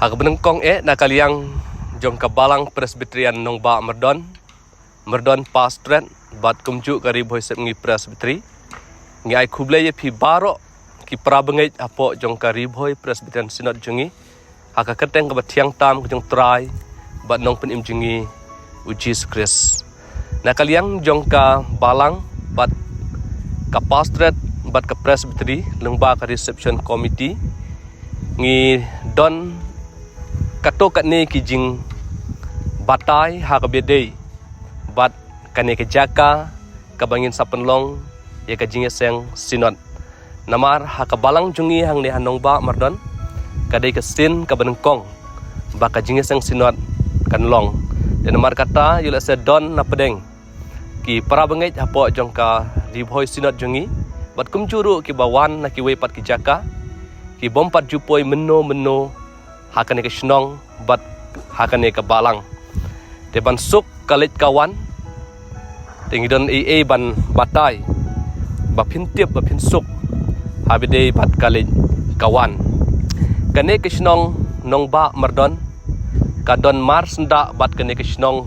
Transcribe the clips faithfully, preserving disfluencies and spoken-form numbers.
Ha kaba nyngkong eh, na ka liang jong ka Balang Presbyterian Nongbah Myrdon, Myrdon Pastorate, bad kumjuh ka Ri Bhoi Sepngi Presbytery, ngi ai khublei ïa phi baroh ki para bangeit hapoh jong ka Ri Bhoi Presbyterian Synod jong ngi, ha ka kyrteng kaba thiang tam ka jong U Trai bad Nongpynim jong ngi, U Jisu Khrist. Na ka liang jong ka Balang bad ka Pastorate bad ka Presbytery lyngba ka Reception Committee, ngi don katto katne ki jingbatai ha kaba ïadei bad kane ka jaka kaba ngin sa pynlong ïa ka jingïaseng Synod. Namar ha ka Balang jong ngi hangne ha Nongbah Myrdon, ka dei ka sien kaba nyngkong ba ka jingïaseng Synod kan long. Te namar kata, ïoh lehse don na pdeng ki para bangeit hapoh jong ka Ri Bhoi Synod jong ngi, bad kumjuh ruh kiba wan na kiwei pat ki jaka, ki bym pat ju poi mynno mynno ha kane ka shnong bad ha kane ka Balang. Te ban suk ka leit ka wan, te ngi don ei ei ban batai ba phin tip, ba phin suk ha ba ïadei bad ka leit ka wan. Kane ka shnong Nongbah Myrdon ka don marsyndah bad kane ka shnong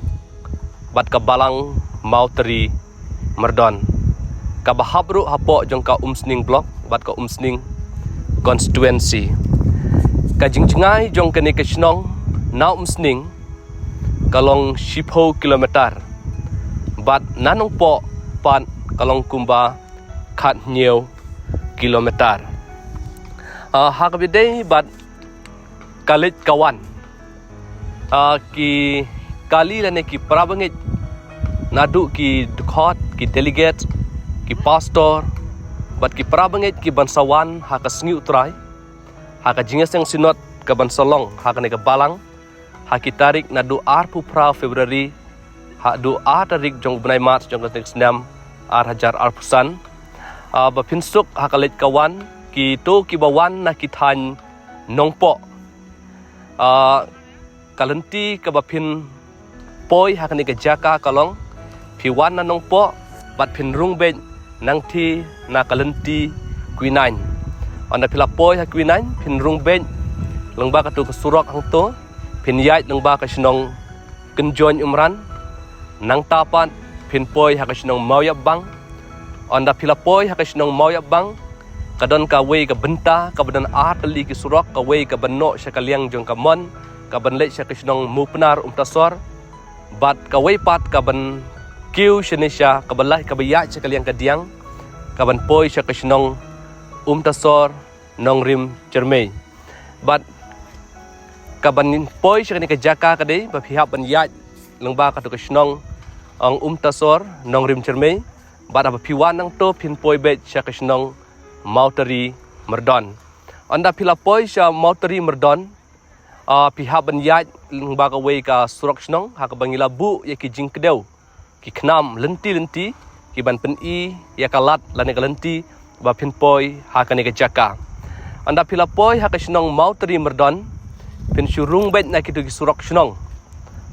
bad ka Balang Mawtari Myrdon, kaba hap ruh hapoh jong ka Umsning Block bad ka Umsning Constituency. Ka jingjngai jong kane ka shnong na Umsning ka long shiphew kilometer, bad na Nongpoh pat ka long kumba khathynñiew kilometer. Ah, ha kaba ïadei bad ka leit ka wan, ah, ki kali lane ki para bangeit naduh ki dkhot, ki delegate, ki pastor bad ki para bangeit kiban sa wan ha ka sngi U Trai ha ka jingïaseng Synod kaban sa long ha kane ka Balang ha ki tarik naduh arphew phra February haduh ar tarik jong u bnai March jong ka snem ar hajar arphew san. Ah, ba phin suk ha ka leit ka wan, kito kiba wan na ki thaiñ Nongpoh, ah, ka lynti kaba phin poi ha kane ka jaka ka long, phi wan na Nongpoh bad phin rung beit nangthie na ka lynti Kwinain. Ynda phi la poi ha Kwinain, phin rung beit lyngba kato ka surok hangto, phin ïaid lyngba ka shnong Kynjoin Umran, nangta pat phin poi ha ka shnong Mawïapbang. Ynda phi la poi ha ka shnong Mawïapbang, ka don kawei ka bynta kaban don ar tylli ki surok, kawei kaban noh sha ka liang jong ka mon kaban leit sha ka shnong Mawpnar Umtasor, bad kawei pat kaban kiew shane sha, kaba lait, kaba ïaid sha ka liang ka diang, kaban poi sha ka shnong Umtasor Nongrim Jyrmei. Bad kaban poi sha kane ka jaka ka dei ba phi hap ban ïaid lyngba kato ka shnong, ong, Umtasor Nongrim Jyrmei, bad haba phi wan nangto phin poi beit sha ka shnong Mawtari Myrdon. Ynda phi la poi sha Mawtari Myrdon, ah, phi hap ban ïaid lyngba kawei ka surok shnong ha kaba ngi la buh ïa ki jingkdew, ki khnam lynti lynti, kiban pyni ïa ka lad lane ka lynti ba phin poi ha kane ka jaka. Ynda phi la poi ha ka shnong Mawtari Myrdon, phin shu rung beit na kito ki surok shnong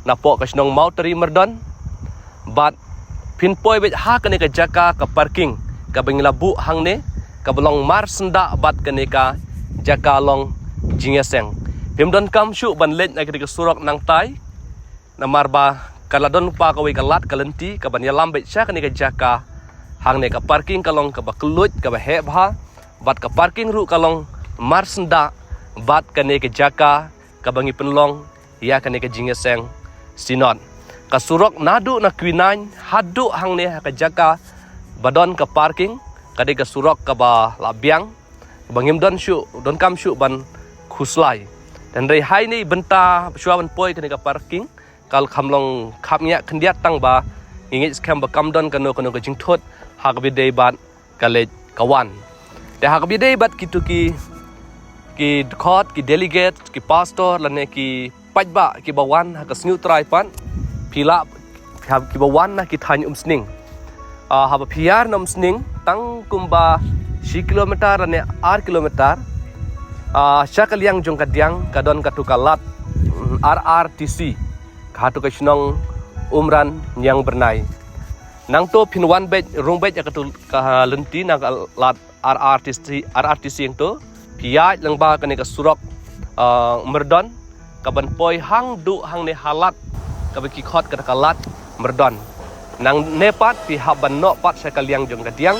napoh ka shnong Mawtari Myrdon, bad phin poi beit ha kane ka jaka ka parking kaba ngi la buh hangne, kaba long marsyndah bad kane ka jaka long jingïaseng. Phim donkam shuh ban leit na kito ki surok nangtai, namar ba ka la don pat kawei ka lad ka lynti kaban ïalam beit sha kane ka jaka. Hangne ka parking ka long kaba kylluid, kaba heh bha, bad ka parking ruh ka long marsyndah bad kane ka jaka kaba ngi pynlong ïa kane ka jingïaseng Synod. Ka surok naduh na Kwinain haduh hangne ha ka jaka ba don ka parking, ka dei ka surok kaba la biang, ba ngim don shuh, donkam shuh ban khuslai. Hynrei ha ine i bynta shuwa ban poi kane ka parking, ka kham long khapngiah khyndiat tang ba ngi ngeit skhem ba kam don kano kano ka jingthut ha kaba ïadei bad ka leit ka wan. Te ha kaba ïadei bad kito ki, ki dkhot, ki delegate, ki pastor lane ki paidbah kiba wan ha ka sngi U Trai pat, phi lah, phi hap, kiba wan na ki thaiñ Umsning. Ah, haba phi ïar na Umsning tang kumba shi kilometer lane ar kilometer, ah, sha ka liang jong ka diang ka don kato ka lad, mm, R R T C, kato ka shnong Umran Niang Byrnai. Nangto phin wan beit, rung beit ïa kato ka lynti na ka lad R R T C, R R T C hangto, phi ïaid lyngba kane ka surok, ah, Myrdon, ka ban poi hang duh hangne ha lad, kaba ki khot ka da ka lad Myrdon. Nangne pat phi hap ban noh pat sha ka liang jong ka diang,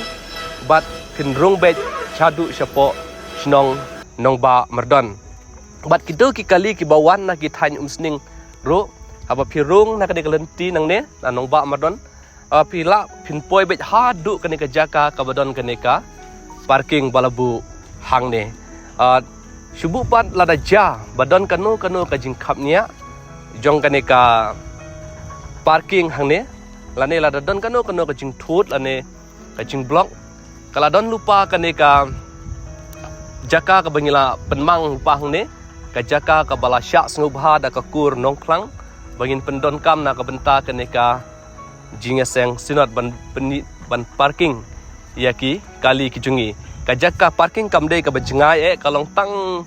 bad phin rung beit sha duh shapoh shnong Nongbah Myrdon. Bad kito ki kali kiba wan na ki thaiñ Umsning ruh, haba phi rung na kane ka lynti nangne na Nongbah Myrdon, ah, phi lah phin poi beit haduh kane ka jaka kaba don kane ka parking ba la buh hangne. Ah, shu buh pat lada jia ba don kano kano ka jingkhapngiah jong kane ka parking hangne, lane lada don kano kano ka jingthut lane ka jingblok, ka la don lypa kane ka jaka kaba ngi la pynmang lypa hangne, ka jaka kaba la shah sngewbha da ka kur Nongkhlang ba ngin pyndonkam na ka bynta kane ka Jingïaseng Synod ban pynï-, ban parking ïa ki kali ki jong ngi. Ka jaka parking kam dei kaba jngai eh, ka long tang,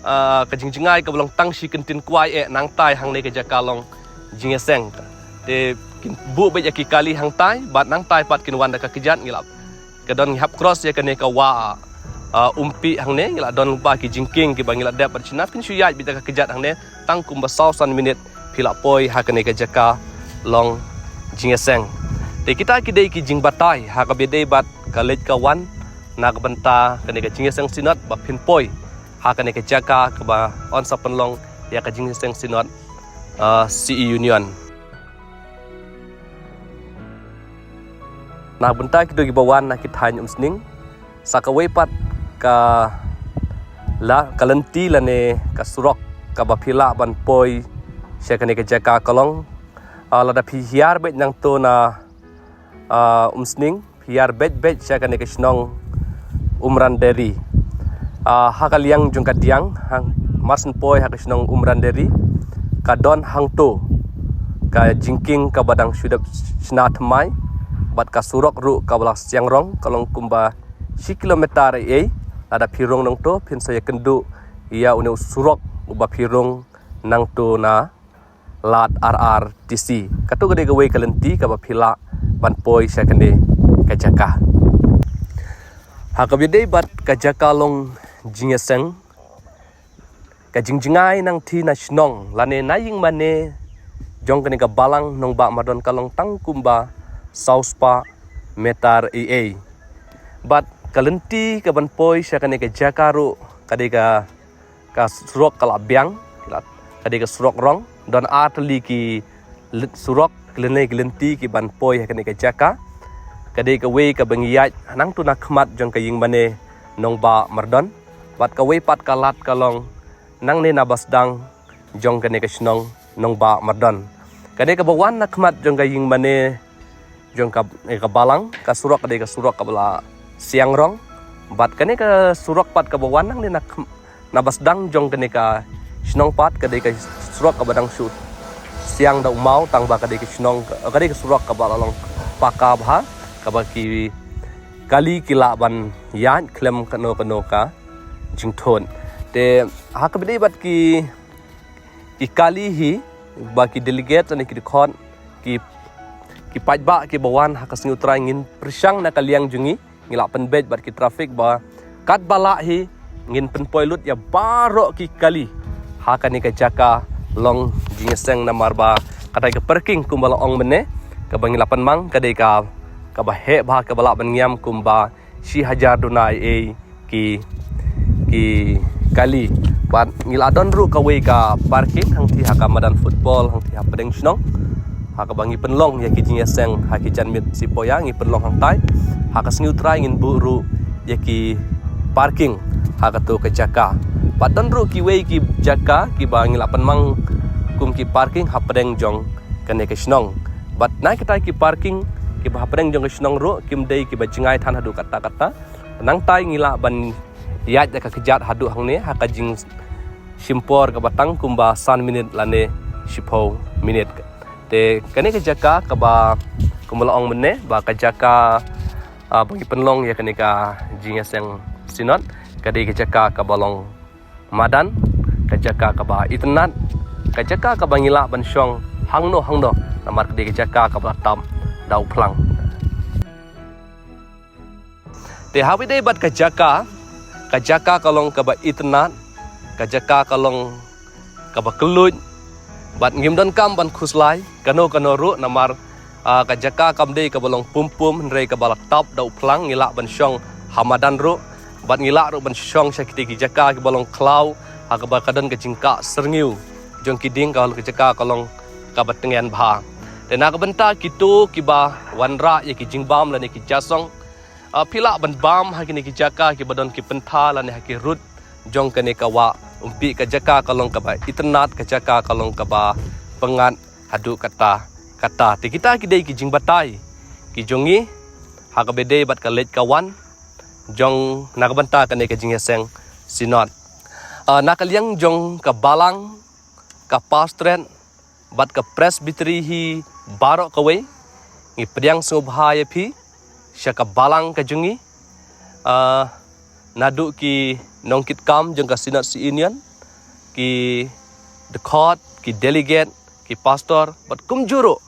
ah, ka jingjngai kaba long tang shi kyntien kwai eh, nangtai hangne ka jaka long jingïaseng. Te kin buh beit ïa ki kali hangtai, bad nangtai pat kin wan da ka kjat, ngi lah, ka don ngi hap cross ïa kane ka wah, ah, Umpi hangne, ngi lah don ba ki jingkieng kiba ngi lah dep bad shina, phin shu ïaid beit da ka kjat hangne tang kumba saw san minit phi lah poi ha kane ka jaka long jingïaseng. Te kita ki dei ki jingbatai ha kaba ïadei bad ka leit ka wan na ka bynta kane ka Jingïaseng Synod ba phin poi ha kane ka jaka kaba yn sa pynlong ïa ka Jingïaseng Synod, ah, C E Union. Na ka bynta kito kiba wan na ki thaiñ Umsning, sa kawei pat ka la, ka lynti lane ka surok kaba phi lah ban poi sha kane ka jaka ka long, ah, lada phi hiar beit nangto na, ah, Umsning, phi hiar beit beit sha kane ka shnong Umranderi. Ah, ha ka liang jong ka diang, ha, mar shen poi ha ka shnong Umranderi, ka don hangto ka jingkieng kaba dang shu dep shna thymmai, bad ka surok ruh kaba la siang rong, ka long kumba shi kilometer ei ei, lada phi rung nangto, phin sa ïakynduh ïa une u surok uba phi rung nangto na lad R R T C. Kato ka dei kawei ka lynti kaba phi lah ban poi sha kane ka jaka. Ha kaba ïadei bad ka jaka long jingïaseng, ka jingjngai nangthie na shnong lane na ïing mane jong kane ka balang Nongbah Myrdon ka long tang kumba saw spah meter ei ei. Bad ka lynti kaban poi sha kane ka jaka ruh, ka dei ka, ka surok ka la biang, ka dei ka surok rong, don ar tylli ki lyn-, surok, lane ki lynti kiban poi ha kane ka jaka. Ka dei kawei kaba ngi ïaid nangto na khmat jong ka ïing mane Nongbah Myrdon. Bad kawei pat ka lad ka long nangne na basdang jong kane ka shnong Nongbah Myrdon. Kane kaba wan na khmat jong ka ïing mane jong ka, eh, ka balang, ka surok ka dei ka surok kaba la siang rong. Bad kane ka surok pat kaba wan nangne na khm-, na basdang jong kane ka shnong pat ka dei ka surok kaba dang shu siang da u maw, tang ba ka dei ka shnong, ka dei ka surok kaba la long paka bha, kaba ki kali ki lah ban ïaid khlem kano kano ka jingthut. Te ha kaba ïadei bad ki, ki kali hi, ba ki delegate ne ki dkhot, ki, ki paidbah kiba wan ha ka sngi U Trai, ngin pyrshang na ka liang jong ngi, ngi lah pynbeit bad ki traffic ba katba lah hi ngin pynpoi lut ïa baroh ki kali ha kane ka jaka long jingïaseng, namar ba ka dei ka parking kumba la ong mynne, kaba ngi la pynmang ka dei ka, kaba heh bha, kaba lah ban ngiam kumba shi hajar duna ei ei ki, ki kali. Bad ngi la don ruh kawei ka parking hangthie ha ka madan football, hangthie ha pdeng shnong, ha kaba ngi pynlong ïa ki jingïaseng ha ki janmiet Shiphohya, ngi pynlong hangtai. Ha ka sngi U Trai ngin buh ruh ïa ki parking ha kato ka jaka. Bad don ruh kiwei ki jaka kiba ngi la pynmang kum ki parking ha pdeng jong kane ka shnong. Bad na kita ki parking kiba ha pdeng jong ka shnong ruh kim dei kiba jngai than haduh katta katta. Nangtai ngi lah ban ïaid da ka kjat haduh hangne ha ka jingshim por kaba tang kumba san minit lane shiphew minit. Te kane ka jaka kaba kumba la ong mynne ba ka jaka, ah, ba ngi pynlong ïa kane ka jingïaseng Synod ka dei ka jaka kaba long madan, ka jaka kaba itynnad, ka jaka kaba ngi lah ban shong hangno hangno, namar ka dei ka jaka kaba la tap da u phlang. Te haba ïadei bad ka jaka, ka jaka ka long kaba itynnad, ka jaka ka long kaba kylluid, bad ngim donkam ban khuslai kano kano ruh namar, ah, ka jaka kam dei kaba long pumpum, hynrei kaba la tap da u phlang, ngi lah ban shong ha madan ruh, bad ngi lah ruh ban shong sha kitei ki jaka kiba long khlaw, ha kaba ka don ka jingkah syrngiew jong ki dieng, ka long ka jaka ka long kaba tngen bha. Te na ka bynta kito kiba wanrah ïa ki jingbam lane ki jashong, ah, phi lah ban bam ha kine ki jaka kiba don ki pyntha lane ha ki rud jong kane ka wah Umpi. Ka jaka ka long kaba itynnad, ka jaka ka long kaba pyngngad haduh katta katta. Te kita ki dei ki jingbatai ki jong ngi ha kaba dei bad ka leit ka wan jong, na ka bynta kane ka jingïaseng Synod. Ah, na ka liang jong ka Balang, ka Pastorate bad ka Presbytery hi baroh kawei, ngi pdiang sngewbha ïa phi sha ka Balang ka jong ngi, ah, naduh ki nongkitkam jong ka Synod Union, ki dkhot, ki delegate, ki pastor, bad kumjuh ruh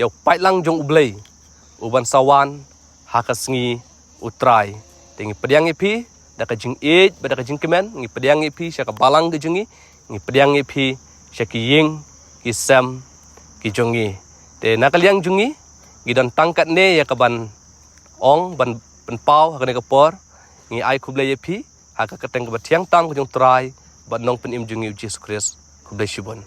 ïa u paidlang jong U Blei uban sa wan ha ka sngi U Trai. Te ngi pdiang ïa phi da ka jingïeit bad da ka jingkmen, ngi pdiang ïa phi sha ka Balang ka jong ngi, ngi pdiang ïa phi sha ki ïing ki sem ki jong ngi. Te na ka liang jong ngi, ngi don tang katne ïa kaban ong, ban pynpaw ha kane ka por. Ngi ai khublei ïa phi ha ka kyrteng kaba thiang tam ka jong U Trai bad Nongpynim jong ngi U Jisu Khrist. Khublei shibun.